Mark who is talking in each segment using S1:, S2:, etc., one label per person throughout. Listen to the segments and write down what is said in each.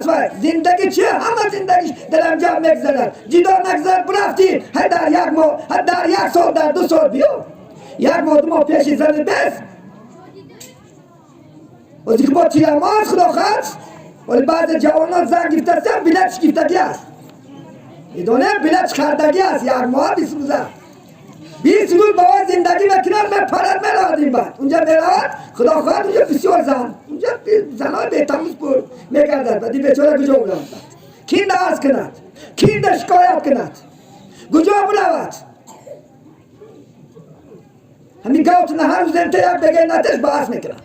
S1: Вай зиндагӣ чи, ҳама зиндагиш дар ҳамҷа мегзарад, ҷидо нагзарад. Бурафтӣ, ҳа, дар як моҳ, ҳа, дар як сол, дар 2 сол биё, як моҳ, 2 моҳ пеши зани бес. Ози ки бо тирамоҳ аст, худо хоҳад, вале баъзе ҷавонон зан гирифтастан, билетш гирифтагӣ аст, медонем, билетш хардагӣ аст, як моҳ, 20 рӯза, 20 рӯз ба вай зиндагӣ мекунад, мепарад, меравад. Ин баъд унҷа меравад, худо хоҳад, унҷа бисёр зан, унҷа занҳои бетамуз пур мегардад. Баъди бечора куҷо биравад? Кин арз кунад, кинда шикоят кунад, куҷо биравад? Ҳамин гавтуна ҳар рӯз эмта як бегай натеш, баҳс мекунад.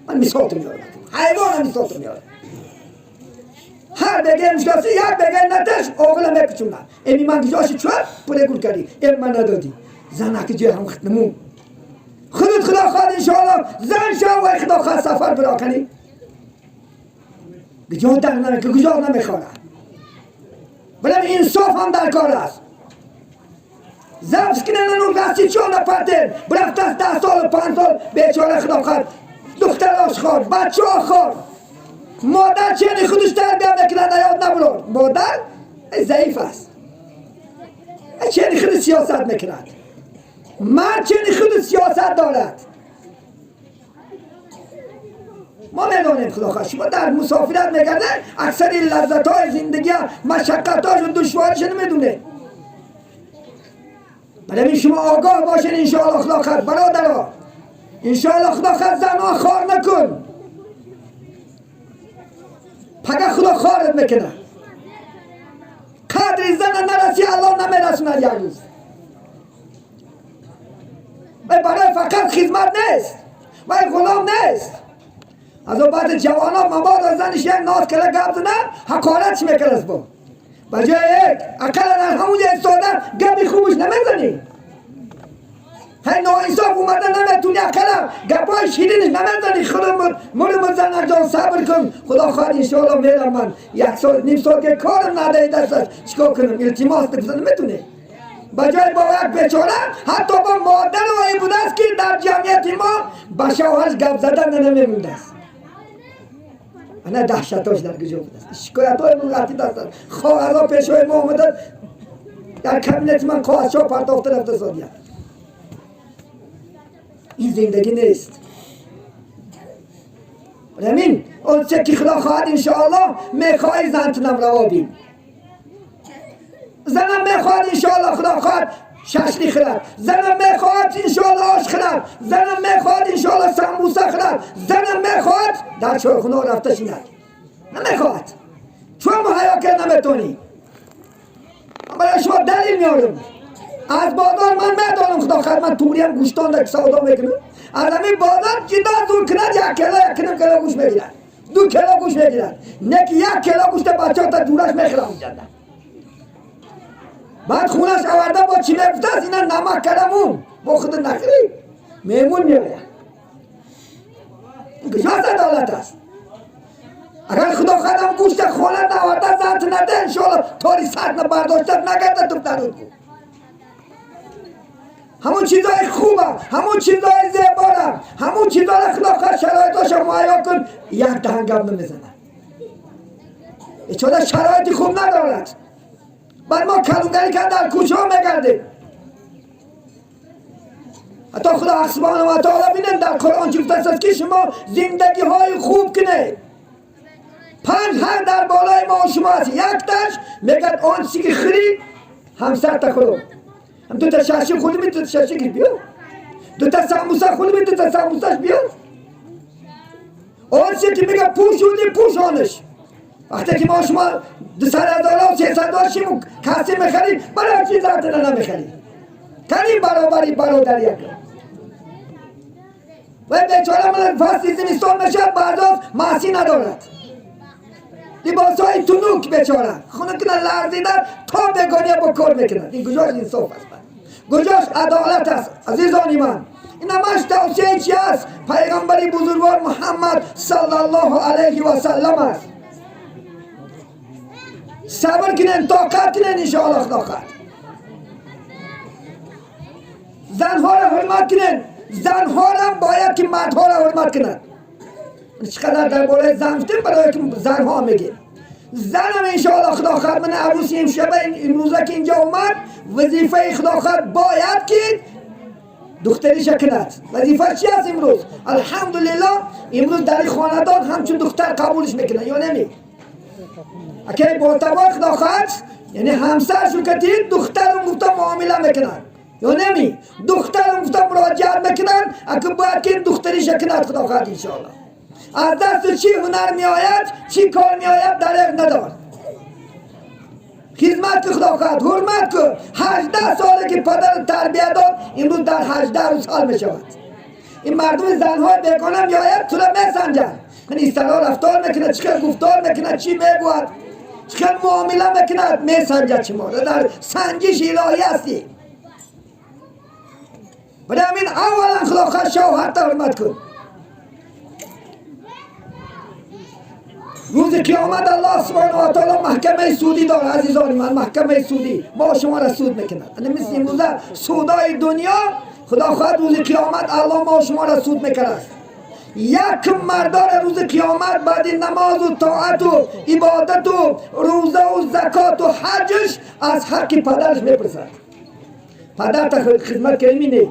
S1: Ман мисолту меорам, ҳайвона мисолту меорам. Ҳар бегай мушкаси, як бегай натеш, оғила мекучунад. Эми ман куҷоши, чуа пуле гул кардӣ, эм ман надодӣ. Занаки ҷои ҳам хитнаму худут, худо хоҳад, иншоалло, зан шав, вай, худо хоҳад, сафар биро кани, куҷо дар куҷо намехорад. Балам инсоф ҳам дар кор аст. Забс кинану расти чо напартен бирафтааст, 10 солу 5 сол бечора, худо хоҳад, духтарош хор, бачаҳо хор. Модар чени худаш тарбия мекунад, аёд набурор. Модар заиф аст, чени худ сиёсат мекунад. Мард чени худ сиёсат дорад. Мо медонем, худо хоҳад, шумо дар мусофират мегардед, аксари лаззатҳои зиндагия, машаққатҳошу, душвориша намедонед. Барои шумо огоҳ бошед, иншоалло, худо хоҳад, бародаро, иншоалло, худо хоҳад, занҳо хор накун, пага худо хорат мекунад. Қадри зана нараси, Аллоҳ намерасонад як рӯз. Вай барои фақат хизмат нест, вай ғулом нест. Аз он баъди ҷавонон мабодо заниш як ноз кара гап занад, ҳақорат мекард. Бо ба ҷои як ақалла дар ҳамун ҷо истода гапи хубаш намезанӣ. Ҳай, ноинсоф омада наметуни, ақалла гапҳои шириниш намезанӣ. Худо мурму, занакҷон, сабр кун, худо хоҳад, иншоалло, мерам ман як сол, ним сол ки корам надаи дасташ, чикор кунам, илтимос гуфта наметунӣ. Ба ҷои бо як бечора, ҳатто бо модаро будааст, ки дар ҷамъияти мо ба шавҳараш гап задан намемондааст. Ана даҳшатош дар куҷо будааст? Шикоятҳои муғатӣ даст, хоҳарҳо пешои мо омада, дар кабинети ман коғазчо партохта рафта содия. Ин зиндагӣ нест. Ҳамин онче ки худо хоҳад, иншоаллоҳ, мехоҳӣ, зантунам раво бин. Занам мехоҳад, иншоаллоҳ, худо хоҳад, шашлик хӯрад, занам мехоҳад, иншоаллоҳ, ош хӯрад, занам мехоҳад, иншоаллоҳ, самбуса хӯрад, занам мехоҳад дар чойхуна рафта шинад. Намехоҳад, чун муҳайё кард наметонӣ. Ман барои шумо далил меорам аз бозор. Ман медонам, худо хоҳад, ман туриам гӯштонда савдо мекунам. Аз ҳамин бозор ҷидо зур кунад, 1 кило, 1.5 кило гӯшт мегирад, 2 кило гӯшт мегирад. Не ки 1 кило гӯшта бачаҳо та ҷураш мехӯрам унҷада. Баъд хунаш оварда, бо чӣ мегуфтааст? Ина намак кардамун, бо худ нахӯрӣ, меҳмон меояд. Куҷост адолат аст? Агар худо хоҳад, гӯшта хона наоварда, зант наде, иншоалло, тори сард бардошта нагарда туп даруд. Ҳамун чизои хуба, ҳамун чизои зебора, ҳамун чизоро, худо хоҳад, шароитоша муҳайё кун, як даҳан гап намезанад. Бечора шароити хуб надорад. Баъд мо калонгарӣ кард, дар кӯчаҳо мегардем. Ҳатто худо субҳанаҳу ва таоло, бинем, дар Қуръон чӣ гуфтааст, ки шумо зиндагиҳои хуб кунед. Панҷ ҳақ дар болои мо шумо аст. Якташ мегӯяд: он чизе ки хӯрӣ, ҳамсарта хӯрон. Дута шашлик хӯрдӣ, дута шашлик биё, дута самбуса хӯрдӣ, дута самбусаш биё. Он чизе ки мега пӯшудӣ, пӯшонаш. Вақте ки мо шумо 200 ҳазора, 300 ҳазор шиму касе мехарид, барои чи зантина намехарид? Канин баробари бародари як вай бечора ман фасли зимистон мешавад, баъзоз маъсӣ надорад, либосҳои тунук, бечора хунукна, ларзида то бегония бо кор мекунад. Ин куҷош инсоф аст, куҷош адолат аст, азизони ман? Ин ҳамаш тавсияи чи аст? Пайғамбари бузургвор Муҳаммад саллаллоҳу алайҳи васаллам аст. Сабр кунен, тоқат кунен, иншоаллоҳ, худо хоҳад, занҳоро ҳурмат кунен. Занҳорам бояд ки мардҳоро ҳурмат кунанд. چقدر درباره زن گفتیم برای که زنها میگیم. زنم انشاءالله خدا خواهد من عروسی امشب امروزه که اینجا اومد، وظیفه خدا خواهد باید که دختریش کند. وظیفه چی است امروز؟ الحمدلله امروز در خاندان همچون دختر قبولش میکنن یا نمی؟ اگه با تبا خدا خواهد یعنی همسرشون که دخترم گفته معامله میکنن یا نمی؟ دخترم گفته مراجعت میکنن. اگه باید که دختریش کند خدا خواهد انشاءالله. از دست چی هنر می آید، چی کار می آید دریغ ندار. خدمت که خدا خواهد، حرمت که 18 ساله که پدر تربیت داد امروز در 18 روز سال می شود. این مردم زنهای بیگانه می آید تو را می سنجن. این استرا رفتار میکنه، چه گفتار میکنه، چی میگوید، چه معامله میکند، می سنجد شما در سنجش الهی هستی. برای همین اولا خدا خواهد شوهر تا حرمت کن. روز قیامت الله سبحانه و تعالی محکمه سودی داره عزیزان من، محکمه سودی ما شما را سود میکند. یعنی مثل امروزه سودای دنیا خدا خواهد روز قیامت الله ما شما را سود میکند. یک مردار روز قیامت بعد نماز و طاعت و عبادت و روزه و زکات و حجش از حق پدرش میپرسد. پدر تا خدمت کردی نه.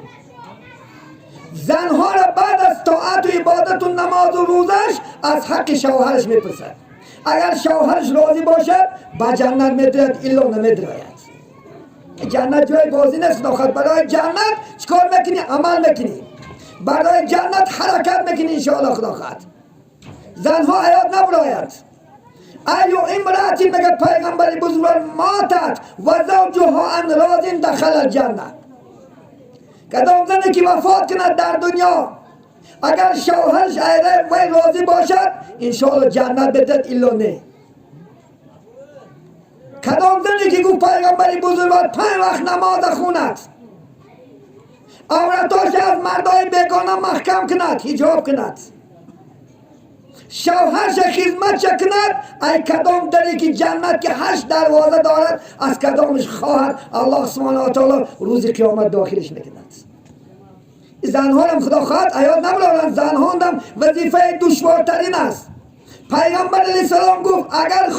S1: زنها را بعد از طاعت و عبادت و نماز و روزش از حق شوهرش میپرسد. اگر شوهرش راضی باشد به جنت میدرد، الا نمیدراید. جنت جای بازی نیست. برای جنت چیکار میکنی؟ عمل میکنی. برای جنت حرکت میکنی انشاءالله خدا خواهد. زنها حیات نبراید. ایو امرأتی میگه پیغمبر بزرگوار ماتت و زوجها عن راض دخل الجنه. کدام زنی که وفات کند در دنیا اگر شوهرش وی راضی باشد انشاءالله جنت بدهد الا نه. کدام زنی که گفت پیغمبر بزرگوار 5 وقت نماز خوند، عورتاش از مردای بیگانه محکم کند، حجاب کند، شوهرش خدمت کند، ای کدام دری که جنت که 8 دروازه دارد از کدامش خواهد الله سبحانه و تعالی روز قیامت داخلش میکند. زنها هم خدا خواهد عیاد نبرارند. زنها هم وظیفه دشوارترین است. پیغمبر علیه السلام گفت اگر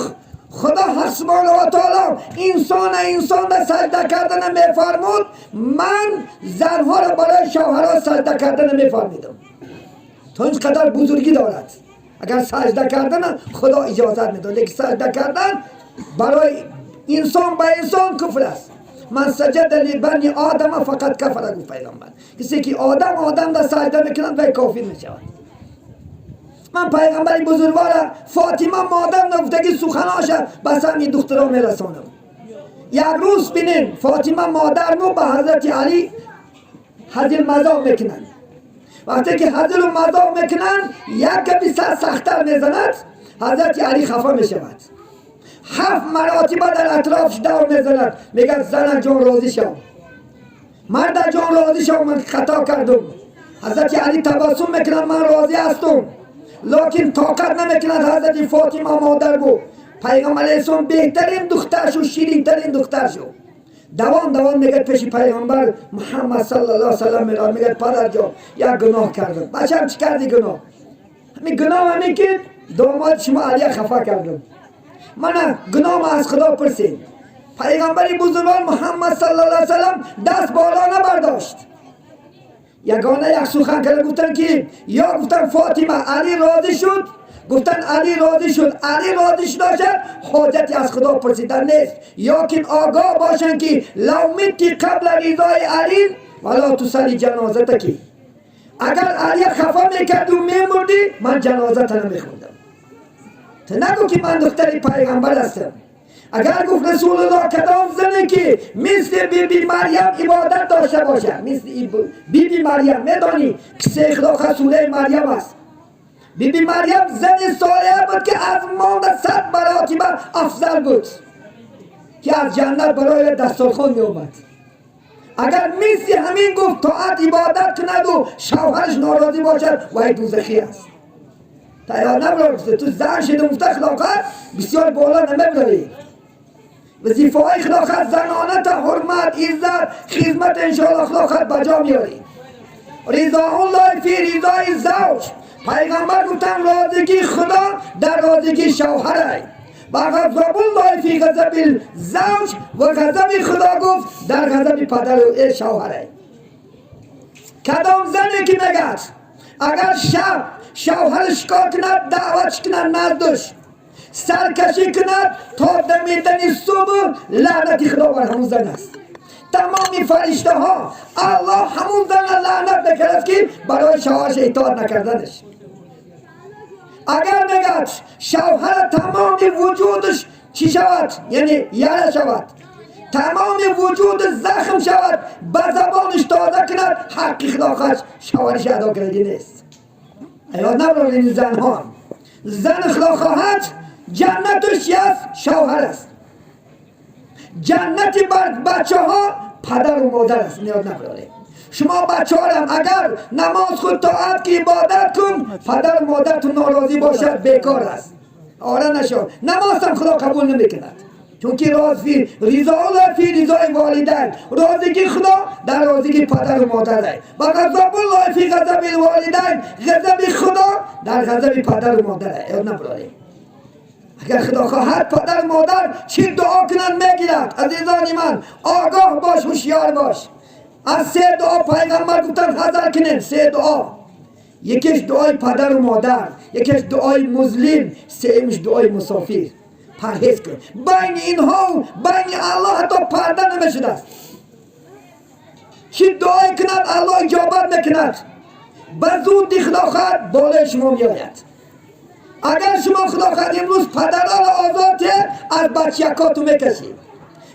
S1: خدا حق سبحانه و تعالی انسان به سجده کردن میفرمود، من زنها را برای شوهرها سجده کردن میفرمیدم. تا اینقدر بزرگی دارد. اگر سجده کردن خدا اجازت میداد، لیکن سجده کردن برای انسان به انسان کفر است. من سجد لبنی آدم فقط کفر، گفت پیغمبر. کسی که آدم در سجده میکنند و کافر میشود. من پیغمبر بزرگوار فاطمه مادر نگفتگی سخناش به سمی دخترها میرسانم. یک روز بینین فاطمه مادر مو به حضرت علی هزل مذاق میکنند. وقتی که هزل مذاق میکنند یک کمی سر سخت‌تر میزند، حضرت علی خفه میشود. 7 مراتبه در اطرافش دور میزند، میگه زن جان راضی شو، مرد جان راضی شو، من خطا کردم. حضرت علی تبسم میکند من راضی هستم، لکن طاقت نمیکند. حضرت فاطمه مادر بود پیغمبر علیه السلام بهترین دختر شو، شیرین ترین دختر شو. دوان دوان میگه پیش پیغمبر محمد صلی الله علیه و سلم میره، میگه پدر جان یک گناه کردم. بچه‌م چی کردی گناه؟ همین گناه همین که داماد شما علی خفه کردم. من گناه از خدا پرسید. پیغمبر بزرگوار محمد صلی الله علیه و سلم دست بالا نبرداشت. یگانه یک سخن کرد، گفتن که یا گفتن فاطمه علی راضی شد، گفتن علی راضی شد، علی راضی شد حاجتی از خدا پرسیدن نیست. یا که آگاه باشن که لو متی قبل رضای علی ولا تصلی جنازتک. اگر علی خفه میکرد و میمردی من جنازت نمیخوندم. تو نگو که من دختر پیغمبر هستم. اگر گفت رسول الله کدام زنی که مثل بی بی مریم عبادت داشته باشه، مثل بی بی مریم، میدانی که سه خدا سوره مریم است. بی بی مریم زن صالحه بود که از ما 100 مراتبه افضل بود که از جنت برای دسترخوان می اومد. اگر مثل همین گفت طاعت عبادت کند و شوهرش ناراضی باشد وای دوزخی است. تیار نبرد تو زن شده مفته خلاقت بسیار بالا نمیبری. وظیفه های خلاقت زنانه تا حرمت، عزت، خدمت انشاءالله خلاقت بجا میاری. رضا الله فی رضای زوج. پیغمبر گفتن راضیگی خدا در راضیگی شوهر و غضب الله فی غضب زوج و غضب خدا گفت در غضب پدر و شوهر. کدام زنی که میگد اگر شب شوهرش کار کند، دعوتش کند، نزدش سرکشی کند تا دمیدن صبح، لعنت خدا بر همون زن است. تمامی فرشته ها، الله همون زن لعنت نکرد که برای شوهرش اطاعت نکردنش. اگر میگد شوهر تمام وجودش چی شود، یعنی یره شود، تمام وجود زخم شود، به زبانش تازه کند، حق خدا شوهرش ادا کردی نیست. ایاد نبرارین زنها، زن خدا خواهد جنتش است شوهر است، جنت بر بچه ها پدر و مادر است. نیاد نبرارین شما بچه ها، اگر نماز خود طاعت که عبادت کن، پدر و مادرتون ناراضی باشد، بیکار است، آره نشو، نماز هم خدا قبول نمیکند. چون که راضی رضا الله فی رضای والدین، راضیگی خدا در راضیگی پدر و مادر و غضب الله فی غضب الوالدین، غضب خدا در غضب پدر و مادر. یاد نبراریم، اگر خدا خواهد پدر و مادر چی دعا کنند میگیرد. عزیزان من، آگاه باش، هوشیار باش. از سه دعا پیغمبر گفتن حذر کنین. سه دعا: یکیش دعای پدر و مادر، یکیش دعای مظلوم، سیمش دعای مسافر. پرهیز کن. بین اینها و بین الله حتی پرده نمیشده است. چی دعای کند الله اجابت میکند. به زودی خدا خواهد بالای شما میآید. اگر شما خدا خواهد امروز پدران آزاد از بچیکاتو میکشید.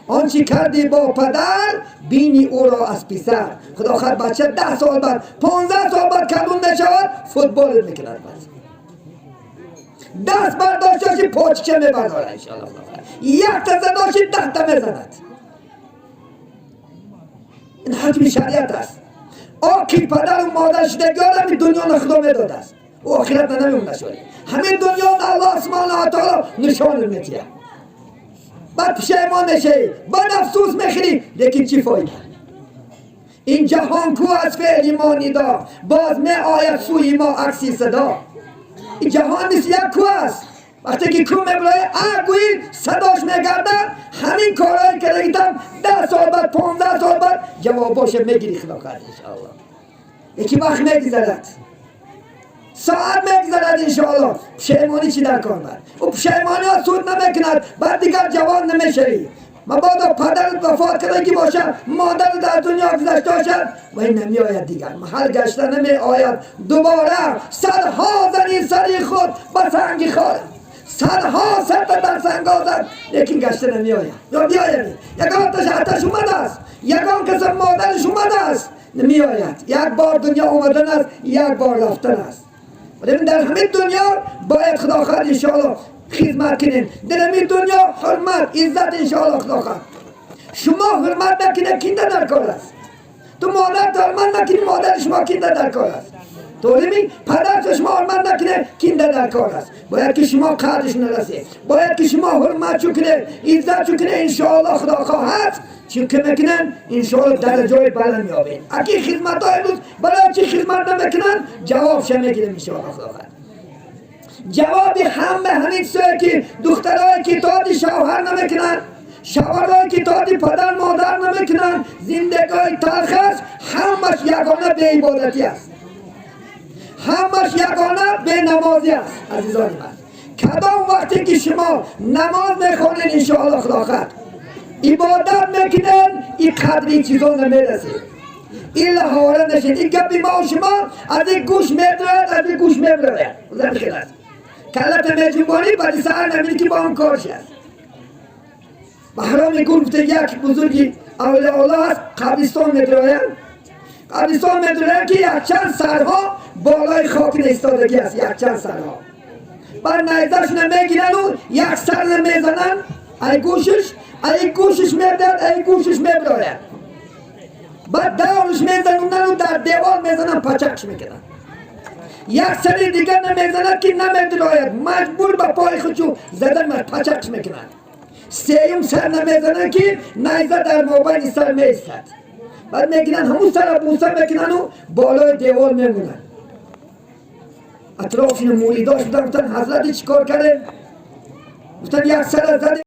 S1: آنچه کردی با پدر، بینی او را از پسر. خدا خواهد بچه 10 سال بعد، 15 سال بعد کلون میشود، فوتبال میکند. بعد دست برداشته پاچه میبرداره انشاءالله. یک تا زداشی 10 تا میزند. این حکم شریعت است. آکی پدر و مادرش دیگر همین دنیا خدا میداد است و آخرت نمیمونه شده. همین دنیا الله سبحانه و تعالی نشان میده. بعد پشیمان میشه، بعد افسوس میخوری، لیکن چی فایده؟ این جهان کو از فعل ما ندا، باز می آید سوی ما عکسی صدا. این جهان نیست، یک کو است. وقتی که کو میبرای گویی صداش میگرده. همین کارهایی که دیدم 10 سال بعد، 15 سال بعد جواب باشه میگیری خدا خواهد انشاءالله. یکی وقت میگذرد، ساعت میگذرد، انشاءالله پشیمانی چی در کار بر او پشیمانی ها سود نمیکند. بعد دیگر جوان نمیشوی. مبادا پدرت وفات کرده باشه، مادر در دنیا گذشته باشد و این نمی آید دیگر، محل گشته نمی آید دوباره. سرها زنی سری خود به سنگ خار، سرها سر در سنگ زد، لیکن گشته نمی آید. یا بیاید یگان تش آتش اومده است، یگان کس مادرش اومده است، نمی آید. یک بار دنیا اومدن است، یک بار رفتن است. در همین دنیا باید خدا خواهد انشاءالله خدمت کنیم. در همین دنیا حرمت، عزت انشاءالله خدا خواهد. شما حرمت نکنه کینده در کار است. تو مادر حرمت نکنی، مادر شما کینده در کار است. طوری می پدر شما حرمت نکنه، کینده در کار است. باید که شما قدرش نرسید، باید که شما حرمت کنه، عزت کنه. انشاءالله خدا خواهد چی که میکنن انشاءالله درجای بلند میابین. اگه خدمت های امروز برای چی خدمت نمیکنن، جواب میگیریم انشاءالله خدا خواهد. جواب همه همین سوی که دخترایی که اطاعت شوهر نمیکنن، شوهرایی که اطاعت پدر مادر نمیکنن، زندگی تلخ است. همش یگانه بی عبادتی است، همش یگانه بی نمازی است. عزیزان من، کدام وقتی که شما نماز میخوانین، انشاءالله خدا خواهد عبادت میکنن، این قدر این چیزا نمیرسید. این لحاره نشید. این گپی ما و شما از این گوش میدرد، از این گوش میبرد. خیلی است کلت میجنبانی، بعد سهر نمیدی که با اون کارش است. بهرام گفته یک بزرگی اولیاء الله است، قبرستان میدراید. قبرستان میدراید که یک چند سرها بالای خاک ایستادگی است. یک چند سرها، بعد نیزه‌ش نمیگیرن و یک سر نمیزنن، ای گوشش میداد، ای گوشش میبراید. بعد دورش میزنن و در دیوار میزنن، پچکش میکنن. یک سری دیگر نمیزند که نمیدراید، مجبور به پای خودشو زدن پچکش میکنن. سیوم سر نمیزنن که نیزه در مابین سر میستد. Баъд мегиранд, ҳамун сара бӯса мекунану болои девор мемонанд. Атрофи муридош буданд, гуфтанд: «Ҳазрати, чӣ кор кардем?» Гуфтанд: «Як сара задем».